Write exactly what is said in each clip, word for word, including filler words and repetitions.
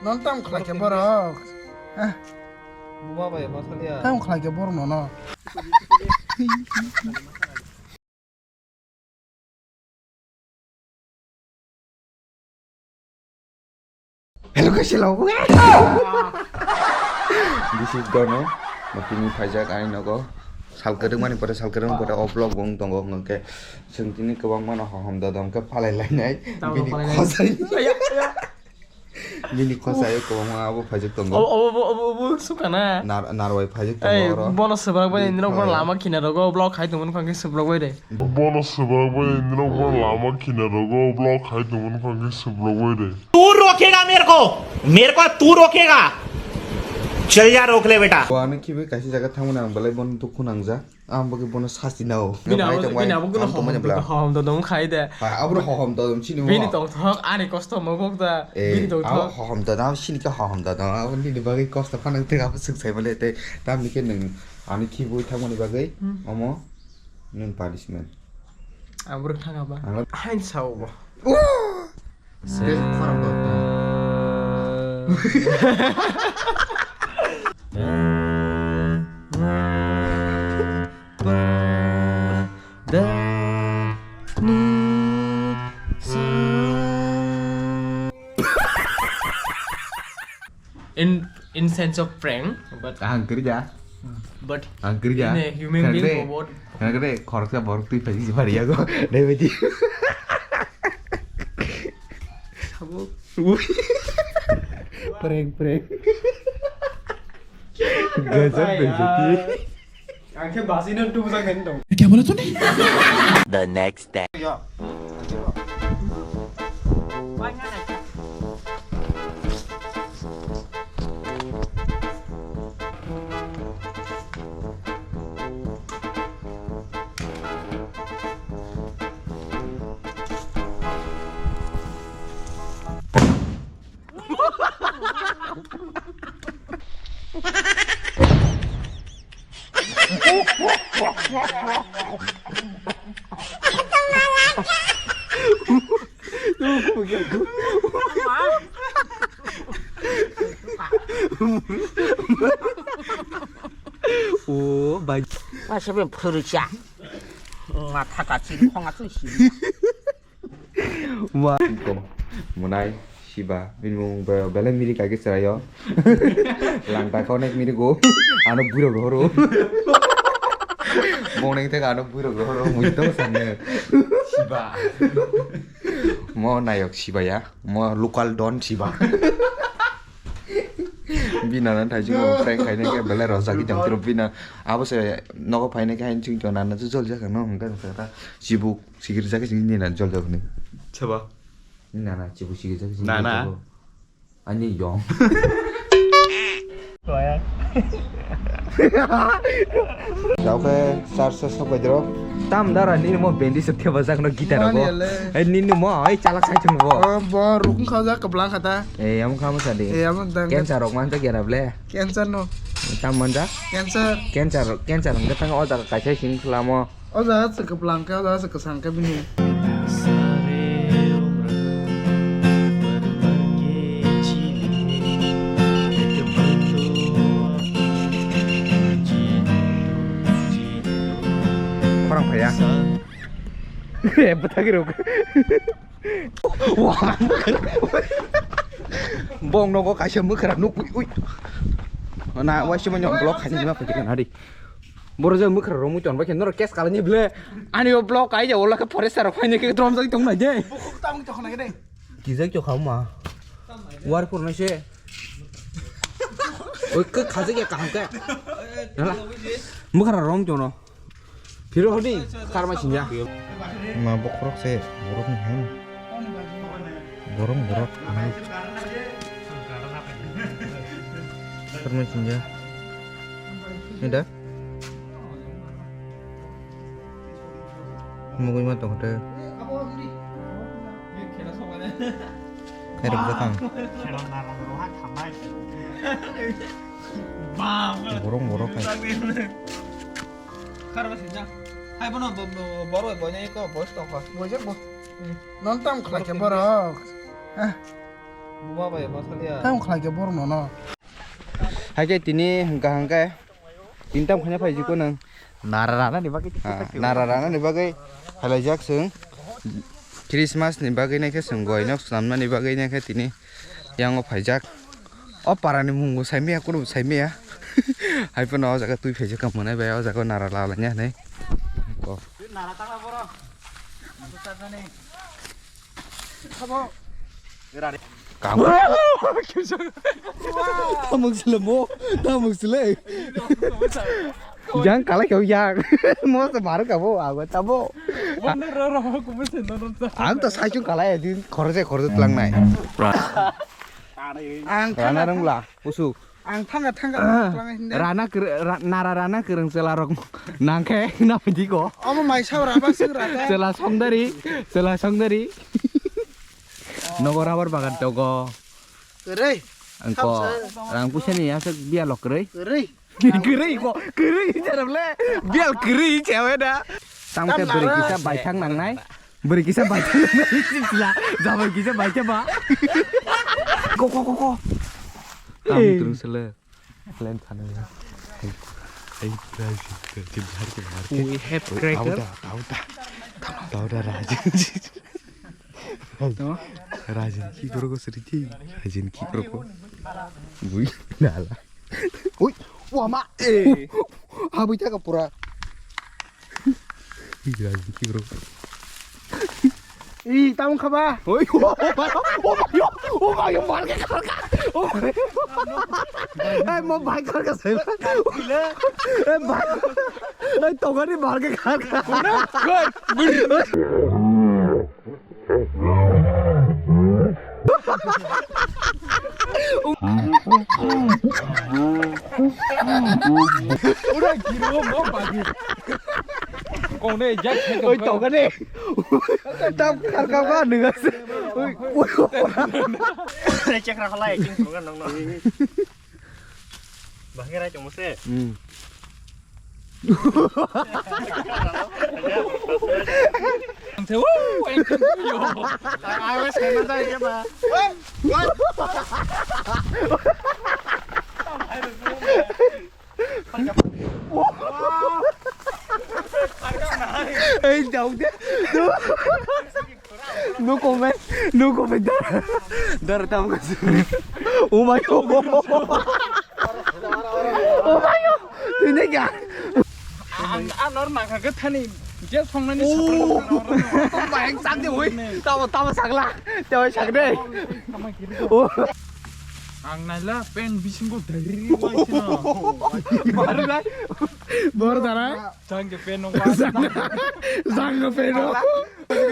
Non tam khlai khe borok. Buma bai ma thangya. Tam khlai khe borok nono. Hello guys, hello. This is Dono. Tini phaijak ani nogo. Sal kwrwngmani pore, sal kwrwngmani pore o vlog bo wng tongo, hwnkhe chwng tini kwbangmano hohom dodom khe palai lainai. Tamo bini palai lainai. Khosai. Bini khosai o kwbangma abo phaijak tongo. Obo, obo, obo, obo, obo sukana. Nar-, narwai phaijak tongo ei, oro. Bono swbrak bai nini rok bono lama kinarogo vlog khai tongmani phangkhe swbrak bai de. Bono swbrak bai nini rok bono lama kinarogo vlog khai tongmani phangkhe swbrak bai de. तू रोकेगा मेरे को, मेरे को तू रोकेगा? चल जा, रोक ले बेटा। Bo ano khibi kaisa jaga thangmani ang belai bono dukhu nangjak. Ang bagwi bono sasti nao. Bini abo, bini abo gwnang hohom, hohom dodom khai de. Ha, abo hohom dodom chini. Bini tongthok, ani kosto mabok da. Eh, bini tongthok. Abo hohom dodom, chini khe hohom dodom. Abo nini bagwi kosto phano tei abo swk sai male tei. Tamni khe nwng ani khibui thangmani bagwi. Hmm. Omo nwng punishment. Ang bwrwk thanga ba. Ang hain sao bo. Best khorang dodom. In, in sense of prank, but kaham kwrwi da. But kaham kwrwi da. In a human being, robot. Khoroksa borok twi phai si bari yago. Dai baji. Sabo. Prank, prank. Gajab bejati. Ang khe basino tubujak nani dong. Kya bola tune? The next day. O bai. Masa be phuru cha. Nga thaka chiri khonga tu si. Wa. Ko, Monai, Shiba, bini mung be-, belai mirik kake chwraio. Langta khe onek mirik o. Ano buirok rohoro. Boneng thek ano buirok rohoro. Mui to sane. Shiba. Mo nayok Shiba ya. Mo local don Shiba. Bina na thai jing prank khaina khe belai rojak i jang tro bina. Abo se nogo phaina khe hain ching to na na jol jak no hwnka hwnka ta. Chibuk. Sikir jaka sini ni na jol jabni. Chaba. Ni na na chibu sikir jaka sini. Na na. Ani yong. Dauke sar sar sok bai dro. Tam dara ni mo bendi se theba jak no gitar go. Mani le. Ai ni ni mo ai chalak sai chung bo. Oh, bo rukung kha jak keblang khata. Eh, am kha mo sadi. Eh, am dang. Cancer rok man jak ya ble. Cancer no. Tam man jak. Cancer. Cancer, cancer hingke tang o jaga kaisa sing khlamo. O jaga se kwplang khe, o jaga se kwchang khe bini. Khorang phaiya. Bwthagwi rwk. Bong nogo kaisa mwkhra nukwi, ui. Na waisa manya block khaini ma phaikha na di. Boro je mwkhra romwi ton bai khe norok case kalaini ble. Ani o block kai ja ola khe forester rok phaini khe drom jai tong nai de. Bukhuk tamo tong nai de. Kijak to khama. War por nai se. Oi khe khajak ya kaham khe. Nala. Mwkhra rom tono. Phiro hodi karma sinja. Ma bokhorok se borok ni hai. Borok borok hai. Karma sinja. Ni da? Mugui ma tong te. Khairok jakang. Borok borok hai. Ai bono bo-, bo-, borok bai boina eko boss tongkha. Boijak bo. Hmm. Non tam khlai khe borok. Borok khe. Eh. Buma bai ma thangya. Tam khlai khe borok nono. Hai khe tini hwnkha hwnkhe tini tam khaina phaijiko nwng. Nara rana ni bagwi. Ah, nara rana ni bagwi phailaijak chwng. Christmas ni bagwi naikhe chwng goi nok swnamnani bagwi naikhe tini yango phaijak. O parani mungbo saimaya, kunubo saimaya. Hai phano o jaga twi phaijak ka mwnai bai, o jaga nara lalaina hinwi. Ko. Nara tangla borok. Kamo. Tamung sile mo, tamung sile. Yang kalai kau yang. Mo se baru kabo, aku tabo. Ang to sai chung kalai, din khorje khorje tlang nai. Ang rana rungla, usuk. Ang thanga thanga tlang hindi. Rana ker-, ra-, nara rana kereng chela rok nangkhe na pidi ko. Omo maisa raba sing rata. Chela songdari, chela songdari. Nogo rabar bagan togo. Kerei. Angko, rang puisa ni aswk bialo kerei. Kerei. Kerei ko, kerei jarap le. Bial kerei cewe da. Tang te beri kisa baithang nangnai. Beri kisa baithang nangnai. Sila, jabai kisa baithang ba. Ko, ko, ko, ko. Tam terus le. Plan thana ya. Hey, hey, guys, guys, guys, guys, guys. We have cracker. Tauda, tauda. Tauda, Rajan. Tama? Rajan ki koroko sriti. Rajan ki koroko. Bui, nala. Ui, wama. Eh. Habui taka pura. Ih, Rajan ki koroko. Ih, tamo khaba. Oi, oh my God, oh my God, oh my God, bhai ke khar ka. Oh my God. Hey, mo bhai khar ka sai. Hey, bhai. Hey, tongani bhai ke khar ka. Ura giro mo bagi. Kong ne jak. Oi, tongani. Tam khar ka ba nung ase. Ui, ui. Chekra halai ching thong nang no. Bahai rai chong se. Hmm. Ang se, woo, ang se, yo. Ang se, man ta ya ba. Ei, jauh dia. No comment, no comment. Dar, dar tam kasi. Oh my God. Oh my God. Tui ne kya? Ang, ang nor nang ka thani. Je song nani. Oh. Bayang sang de oi. Tamo, tamo sagla. Tamo sagde. Oh. Ang naila pen bisingo dari wai sino. Baru dai. Baru dara. Jang ke pen no. Jang ke pen no.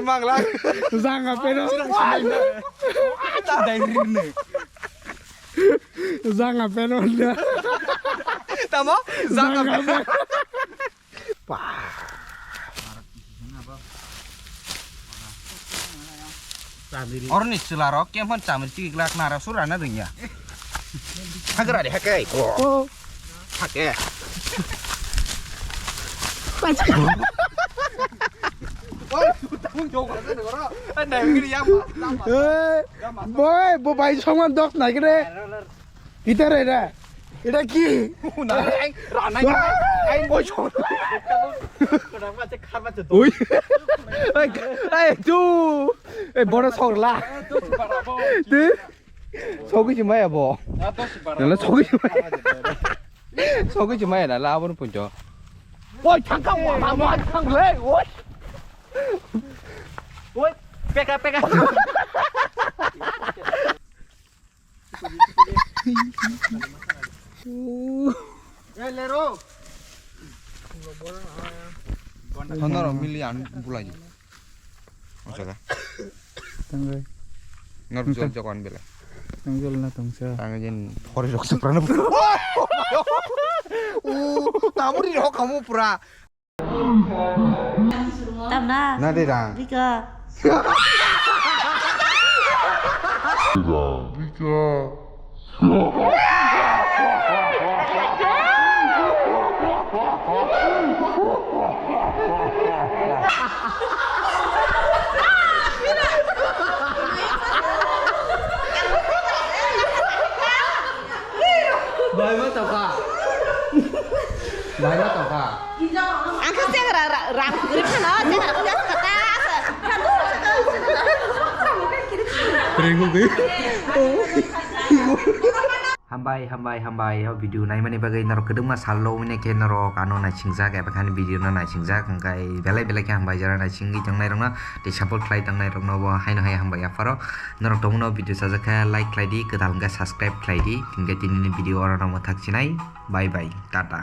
Mangla. Jang ke pen no. Dari ne. Jang ke pen no. Tamo? Jang ke pen. Orni chwlarok kemphon chamri chikla nara surana rwngya. Hagra de hakai ko. Hake. Oi, tamung jok. Nai ngiri yang. Eh, boy, bo bai songman dok nai kre. Itare ra. Ita ki? Ranai, ranai. Ai, oi, chong. Oi. Ai, ai, tu. Eh, boro sogla. Tu. Sogi si maya bo. Nala sogi si maya. Sogi si maya nala abon punjo. Oi, thangka wa ma ma thang le. Oi. Oi, peka peka. Honor mili an bulai. Masalah. Tanggai. Nor jol jokan bela. Tangjol na tongsa. Tang jin phori rok suprano. O, tamuri rok kamu pura. Tamna. Na de rang. Bika. Bai ma tokha. Bai ma tokha. Ang khe chegra ra-, rang kwrwi phano, chegra khe kata. Rengugwi. Hambai, hambai, hambai. O video naimani bagwi norok kwdwkma sal lo wngya khe norok ano naisingjak eba khani video no naisingjak, hwnkhe belai belai khe hambai jora naisingwi tongnairokno tei support khlai tongnairokno bo haino hai hambai yapharo. Norok tongmano video sajak khe like khlai di, kwtal hwnkhe subscribe khlai di. Hwnkhe tinini video oro no mwthak chinai. Bye bye, tata.